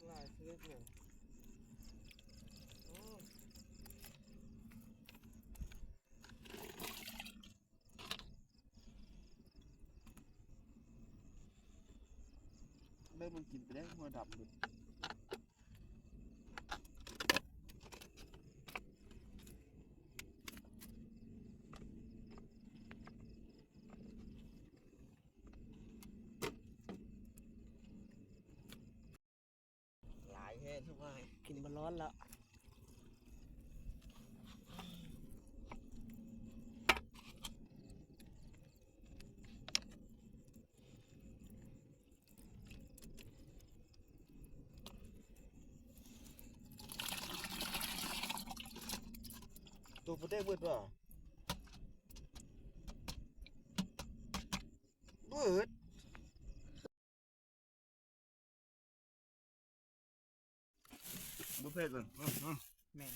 ຫຼາຍຊະນິດເລີຍ. ໂອ້ ເລີ່ມມັນກິນໄປແລ້ວ ຫົວດຳເບິດ. ຫຼາຍແທ້ທຸກອ້າຍ ກິນບໍ່ລອດແລ້ວ. ໂຕປາແດກເບິດວ່າ ເບິດ. ບໍ່ເຜັດເລີຍ. ອືມ ແມ່ນ.